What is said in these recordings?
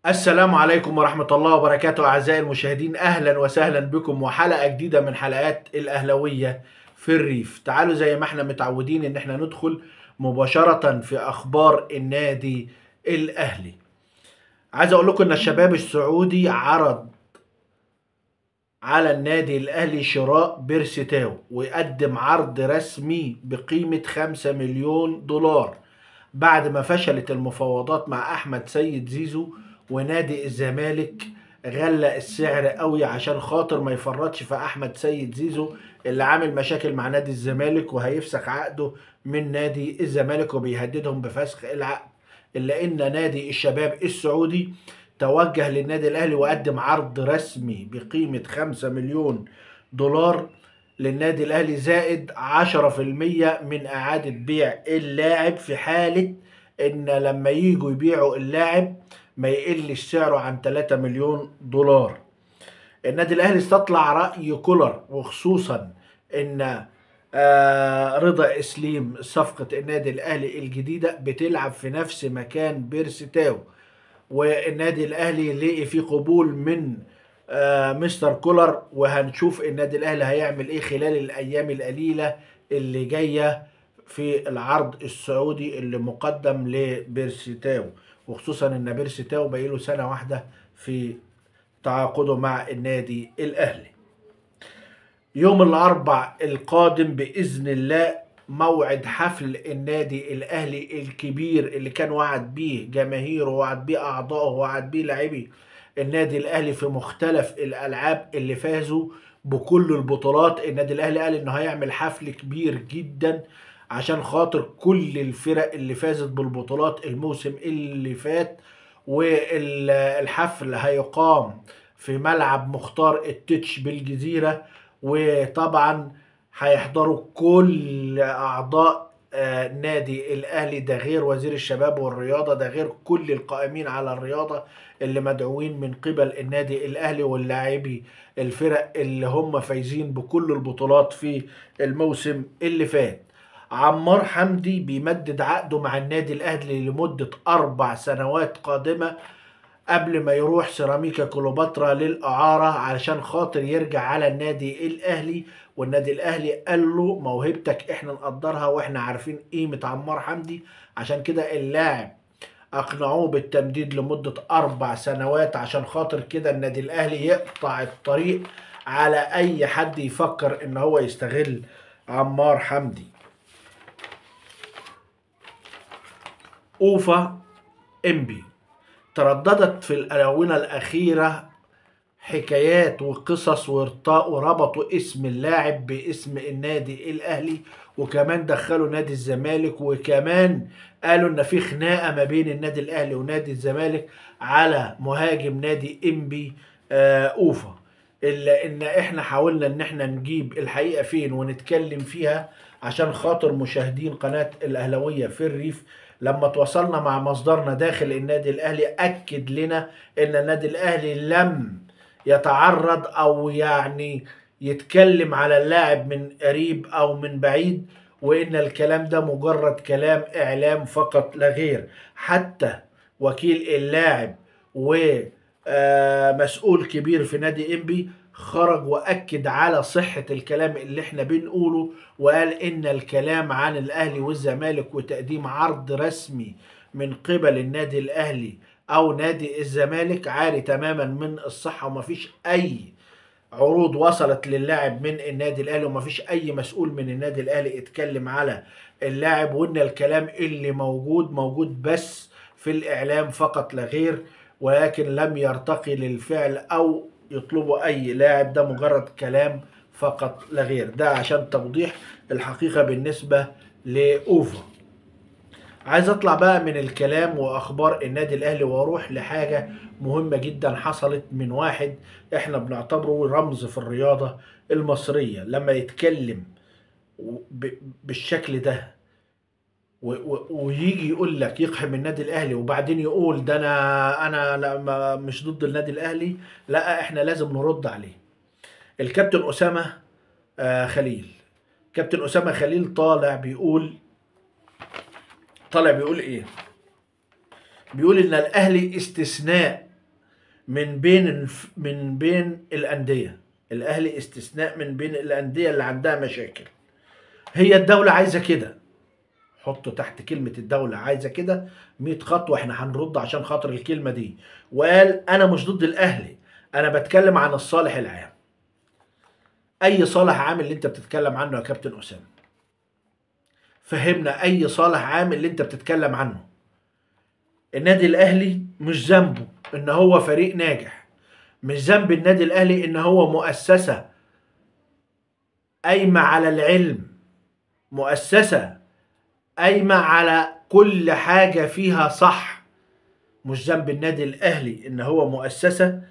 السلام عليكم ورحمة الله وبركاته أعزائي المشاهدين، أهلا وسهلا بكم وحلقة جديدة من حلقات الأهلوية في الريف. تعالوا زي ما احنا متعودين ان احنا ندخل مباشرة في أخبار النادي الأهلي. عايز أقول لكم ان الشباب السعودي عرض على النادي الأهلي شراء بيرسي تاو، ويقدم عرض رسمي بقيمة 5 مليون دولار بعد ما فشلت المفاوضات مع أحمد سيد زيزو، ونادي الزمالك غلى السعر قوي عشان خاطر ما يفرطش في احمد سيد زيزو اللي عامل مشاكل مع نادي الزمالك وهيفسخ عقده من نادي الزمالك وبيهددهم بفسخ العقد. الا ان نادي الشباب السعودي توجه للنادي الاهلي وقدم عرض رسمي بقيمة 5 مليون دولار للنادي الاهلي زائد 10% من اعادة بيع اللاعب، في حالة ان لما ييجوا يبيعوا اللاعب ما يقلش سعره عن 3 مليون دولار. النادي الاهلي استطلع رأي كولر، وخصوصا ان رضا اسليم صفقة النادي الاهلي الجديدة بتلعب في نفس مكان بيرسي تاو، والنادي الاهلي لقي فيه قبول من مستر كولر، وهنشوف النادي الاهلي هيعمل ايه خلال الايام القليلة اللي جاية في العرض السعودي اللي مقدم لبيرسي تاو، وخصوصا ان بيرسي تاو بقيله سنة واحدة في تعاقده مع النادي الاهلي. يوم الاربع القادم باذن الله موعد حفل النادي الاهلي الكبير اللي كان وعد بيه جماهيره ووعد بيه اعضائه ووعد بيه لاعبي النادي الاهلي في مختلف الالعاب اللي فازوا بكل البطولات. النادي الاهلي قال انه هيعمل حفل كبير جدا عشان خاطر كل الفرق اللي فازت بالبطولات الموسم اللي فات، والحفل هيقام في ملعب مختار التتش بالجزيرة، وطبعا هيحضروا كل أعضاء نادي الأهلي، ده غير وزير الشباب والرياضة، ده غير كل القائمين على الرياضة اللي مدعوين من قبل النادي الأهلي واللاعبي الفرق اللي هم فايزين بكل البطولات في الموسم اللي فات. عمار حمدي بيمدد عقده مع النادي الأهلي لمدة 4 سنوات قادمة قبل ما يروح سيراميكا كليوباترا للإعارة علشان خاطر يرجع على النادي الأهلي، والنادي الأهلي قال له موهبتك احنا نقدرها واحنا عارفين قيمة عمار حمدي، عشان كده اللاعب أقنعوه بالتمديد لمدة 4 سنوات عشان خاطر كده النادي الأهلي يقطع الطريق على أي حد يفكر إن هو يستغل عمار حمدي. أوفا إمبي ترددت في الآونة الأخيرة حكايات وقصص وربطوا اسم اللاعب باسم النادي الأهلي، وكمان دخلوا نادي الزمالك، وكمان قالوا إن في خناقة ما بين النادي الأهلي ونادي الزمالك على مهاجم نادي إمبي أوفا. إلا إن إحنا حاولنا إن إحنا نجيب الحقيقة فين ونتكلم فيها عشان خاطر مشاهدين قناة الأهلاوية في الريف. لما تواصلنا مع مصدرنا داخل النادي الأهلي أكد لنا إن النادي الأهلي لم يتعرض أو يعني يتكلم على اللاعب من قريب أو من بعيد، وإن الكلام ده مجرد كلام إعلام فقط لا غير. حتى وكيل اللاعب ومسؤول كبير في نادي إنبي خرج وأكد على صحة الكلام اللي احنا بنقوله، وقال إن الكلام عن الأهلي والزمالك وتقديم عرض رسمي من قبل النادي الأهلي أو نادي الزمالك عاري تماما من الصحة، ومفيش أي عروض وصلت للاعب من النادي الأهلي، ومفيش أي مسؤول من النادي الأهلي اتكلم على اللاعب، وإن الكلام اللي موجود موجود بس في الإعلام فقط لا غير، ولكن لم يرتقي للفعل أو يطلبوا اي لاعب، ده مجرد كلام فقط لا غير. ده عشان توضيح الحقيقة بالنسبة لأوفا. عايز اطلع بقى من الكلام واخبار النادي الاهلي واروح لحاجة مهمة جدا حصلت من واحد احنا بنعتبره رمز في الرياضة المصرية، لما يتكلم بالشكل ده ويجي يقول لك يقحم النادي الاهلي وبعدين يقول ده انا لا مش ضد النادي الاهلي، لا احنا لازم نرد عليه. الكابتن اسامة خليل، كابتن اسامة خليل طالع بيقول ايه؟ بيقول ان الاهلي استثناء من بين الاندية. الاهلي استثناء من بين الاندية اللي عندها مشاكل. هي الدولة عايزه كده، حط تحت كلمة الدولة عايزه كده 100 خطوة، احنا هنرد عشان خاطر الكلمة دي. وقال انا مش ضد الاهلي، انا بتكلم عن الصالح العام. اي صالح عام اللي انت بتتكلم عنه يا كابتن اسامه؟ فهمنا اي صالح عام اللي انت بتتكلم عنه. النادي الاهلي مش ذنبه ان هو فريق ناجح، مش ذنب النادي الاهلي ان هو مؤسسة قايمة على العلم، مؤسسة قايمة على كل حاجة فيها صح. مش ذنب النادي الاهلي ان هو مؤسسة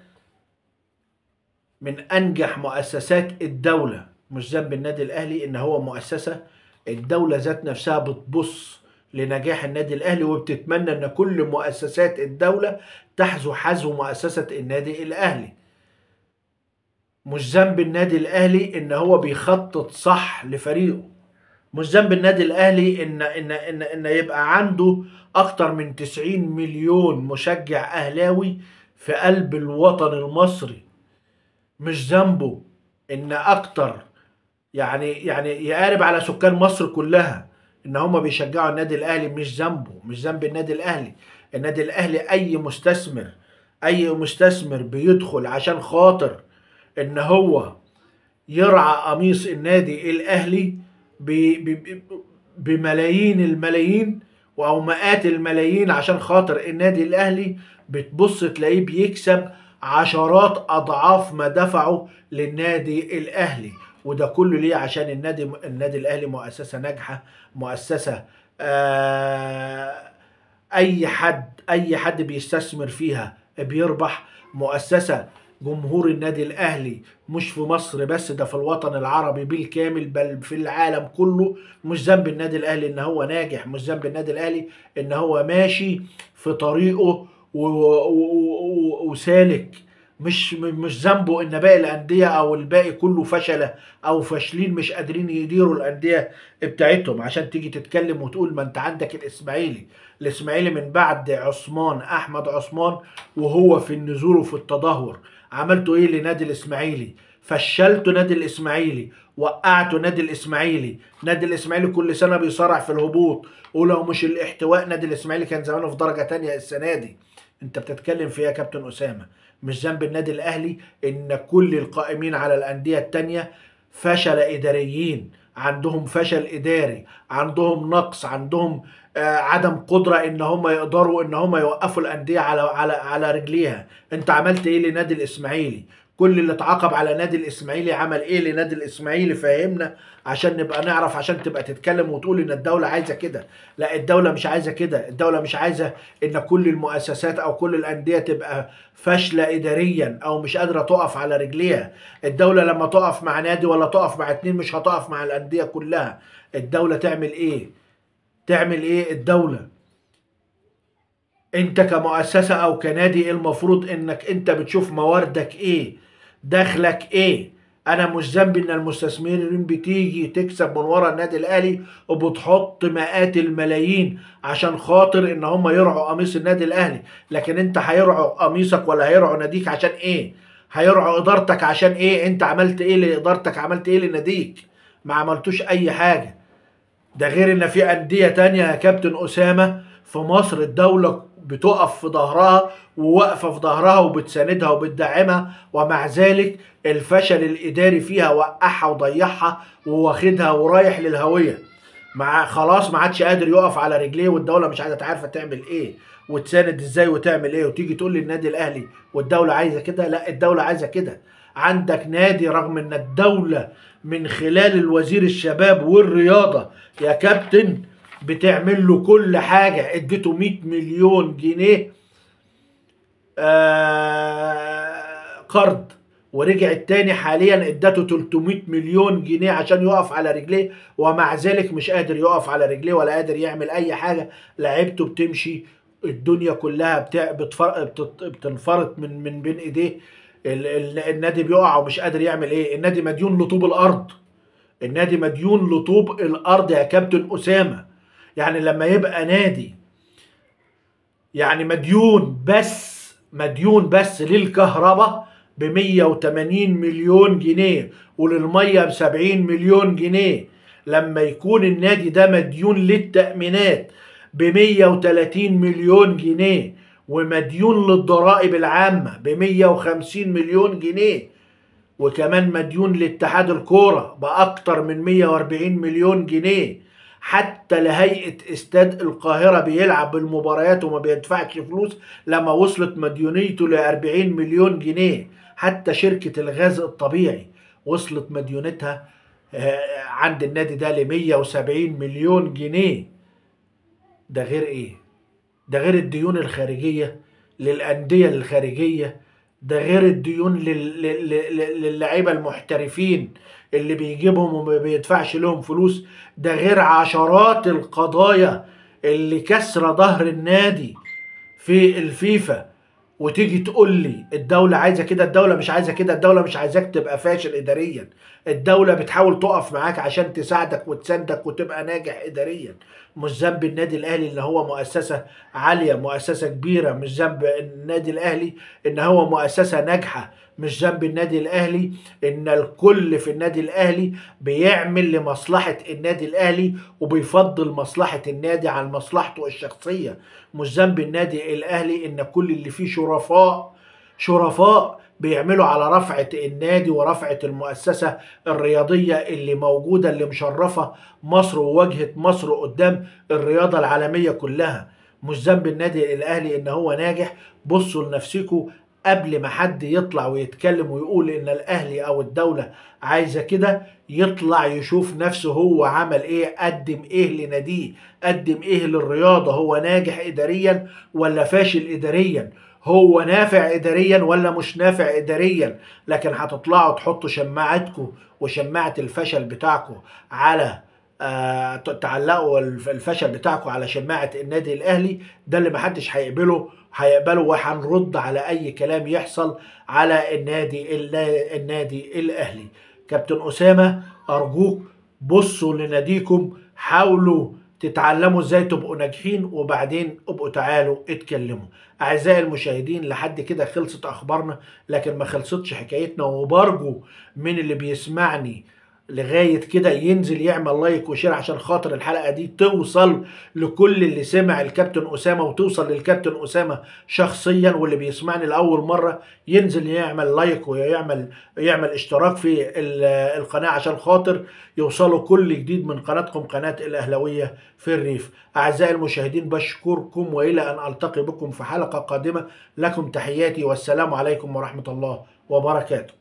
من انجح مؤسسات الدولة، مش ذنب النادي الاهلي ان هو مؤسسة الدولة ذات نفسها بتبص لنجاح النادي الاهلي وبتتمنى ان كل مؤسسات الدولة تحذو حذو مؤسسة النادي الاهلي. مش ذنب النادي الاهلي ان هو بيخطط صح لفريقه، مش ذنب النادي الاهلي ان ان ان ان يبقى عنده اكتر من 90 مليون مشجع اهلاوي في قلب الوطن المصري. مش ذنبه ان اكتر يعني يقارب على سكان مصر كلها ان هم بيشجعوا النادي الاهلي. مش ذنبه، مش ذنب النادي الاهلي. النادي الاهلي اي مستثمر، اي مستثمر بيدخل عشان خاطر ان هو يرعى قميص النادي الاهلي بملايين الملايين او مئات الملايين عشان خاطر النادي الاهلي، بتبص تلاقيه بيكسب عشرات اضعاف ما دفعوا للنادي الاهلي. وده كله ليه؟ عشان النادي الاهلي مؤسسة ناجحة، مؤسسة اي حد بيستثمر فيها بيربح، مؤسسة جمهور النادي الاهلي مش في مصر بس، ده في الوطن العربي بالكامل بل في العالم كله. مش ذنب النادي الاهلي ان هو ناجح، مش ذنب النادي الاهلي ان هو ماشي في طريقه وسالك، مش ذنبه ان باقي الاندية او الباقي كله فشله او فاشلين مش قادرين يديروا الاندية بتاعتهم. عشان تيجي تتكلم وتقول ما انت عندك الاسماعيلي، الاسماعيلي من بعد عثمان احمد عثمان وهو في النزول وفي التدهور. عملتوا ايه لنادي الاسماعيلي؟ فشلتوا نادي الاسماعيلي، وقعتوا نادي الاسماعيلي. نادي الاسماعيلي كل سنة بيصارع في الهبوط، ولو مش الاحتواء نادي الاسماعيلي كان زمانه في درجه تانية السنة دي. انت بتتكلم في ايه يا كابتن اسامه؟ مش ذنب النادي الاهلي ان كل القائمين على الاندية التانية فشل اداريين، عندهم فشل اداري، عندهم نقص، عندهم عدم قدره ان هم يقدروا ان هم يوقفوا الاندية على على على رجليها. انت عملت ايه لنادي الاسماعيلي؟ كل اللي اتعاقب على نادي الاسماعيلي عمل ايه لنادي الاسماعيلي؟ فهمنا عشان نبقى نعرف، عشان تبقى تتكلم وتقول ان الدولة عايزه كده. لا، الدولة مش عايزه كده. الدولة مش عايزه ان كل المؤسسات او كل الاندية تبقى فاشلة اداريا او مش قادرة تقف على رجليها. الدولة لما تقف مع نادي ولا تقف مع اتنين مش هتقف مع الاندية كلها. الدولة تعمل ايه؟ تعمل ايه الدولة؟ انت كمؤسسة او كنادي المفروض انك انت بتشوف مواردك ايه، دخلك ايه. انا مش ذنبي ان المستثمرين بتيجي تكسب من ورا النادي الاهلي وبتحط مئات الملايين عشان خاطر ان هم يرعوا قميص النادي الاهلي، لكن انت هيرعوا قميصك ولا هيرعوا ناديك عشان ايه؟ هيرعوا ادارتك عشان ايه؟ انت عملت ايه لادارتك؟ عملت ايه لناديك؟ ما عملتوش اي حاجة. ده غير ان في اندية تانية يا كابتن اسامه في مصر الدولة بتقف في ظهرها وواقفه في ظهرها وبتساندها وبتدعمها، ومع ذلك الفشل الاداري فيها وقعها وضيعها وواخدها ورايح للهوية، مع خلاص ما عادش قادر يقف على رجليه، والدولة مش عارفه تعمل ايه وتساند ازاي وتعمل ايه. وتيجي تقول لي النادي الاهلي والدولة عايزه كده؟ لا، الدولة عايزه كده. عندك نادي رغم ان الدولة من خلال الوزير الشباب والرياضة يا كابتن بتعمل له كل حاجة، اديته 100 مليون جنيه قرض، ورجع التاني حاليا ادته 300 مليون جنيه عشان يقف على رجليه، ومع ذلك مش قادر يقف على رجليه ولا قادر يعمل اي حاجة. لعيبته بتمشي، الدنيا كلها بتنفرط من بين ايديه، النادي بيقع ومش قادر يعمل ايه. النادي مديون لطوب الارض، النادي مديون لطوب الارض يا كابتن اسامه. يعني لما يبقى نادي يعني مديون بس مديون بس للكهرباء ب 180 مليون جنيه وللمية ب 70 مليون جنيه. لما يكون النادي ده مديون للتأمينات ب 130 مليون جنيه ومديون للضرائب العامة ب 150 مليون جنيه، وكمان مديون لاتحاد الكورة بأكتر من 140 مليون جنيه، حتى لهيئة استاد القاهرة بيلعب بالمباريات وما بيدفعش فلوس لما وصلت مديونيته ل 40 مليون جنيه. حتى شركة الغاز الطبيعي وصلت مديونتها عند النادي ده ل 170 مليون جنيه. ده غير ايه؟ ده غير الديون الخارجية للأندية الخارجية، ده غير الديون للعيبة المحترفين اللي بيجيبهم وما بيدفعش لهم فلوس، ده غير عشرات القضايا اللي كسر ظهر النادي في الفيفا. وتيجي تقول لي الدولة عايزة كده، الدولة مش عايزة كده، الدولة مش عايزاك تبقى فاشل إداريا، الدولة بتحاول تقف معاك عشان تساعدك وتساندك وتبقى ناجح إداريا. مش ذنب النادي الأهلي إن هو مؤسسة عالية، مؤسسة كبيرة، مش ذنب النادي الأهلي إن هو مؤسسة ناجحة، مش ذنب النادي الأهلي إن الكل في النادي الأهلي بيعمل لمصلحة النادي الأهلي وبيفضل مصلحة النادي عن مصلحته الشخصية. مش ذنب النادي الأهلي إن كل اللي فيه شرفاء شرفاء بيعملوا على رفعة النادي ورفعة المؤسسة الرياضية اللي موجودة، اللي مشرفة مصر وواجهة مصر قدام الرياضة العالمية كلها. مش ذنب النادي الأهلي إن هو ناجح. بصوا لنفسكم قبل ما حد يطلع ويتكلم ويقول إن الأهلي أو الدولة عايزة كده، يطلع يشوف نفسه هو عمل إيه، قدم إيه لناديه، قدم إيه للرياضة، هو ناجح إداريا ولا فاشل إداريا، هو نافع إداريا ولا مش نافع إداريا. لكن هتطلعوا تحطوا شماعتكم وشماعة الفشل بتاعكم على تعلقوا الفشل بتاعكم على شماعة النادي الأهلي، ده اللي محدش هيقبله، وهنرد على أي كلام يحصل على النادي الأهلي. كابتن أسامة أرجوك بصوا لناديكم، حاولوا تتعلموا ازاي تبقوا ناجحين، وبعدين ابقوا تعالوا اتكلموا. اعزائي المشاهدين لحد كده خلصت اخبارنا، لكن ما خلصتش حكايتنا، وبرجو من اللي بيسمعني لغاية كده ينزل يعمل like و share عشان خاطر الحلقة دي توصل لكل اللي سمع الكابتن أسامة وتوصل للكابتن أسامة شخصيا، واللي بيسمعني لأول مرة ينزل يعمل like ويعمل اشتراك في القناة عشان خاطر يوصلوا كل جديد من قناتكم قناة الأهلاوية في الريف. أعزائي المشاهدين بشكركم، وإلى أن ألتقي بكم في حلقة قادمة لكم تحياتي، والسلام عليكم ورحمة الله وبركاته.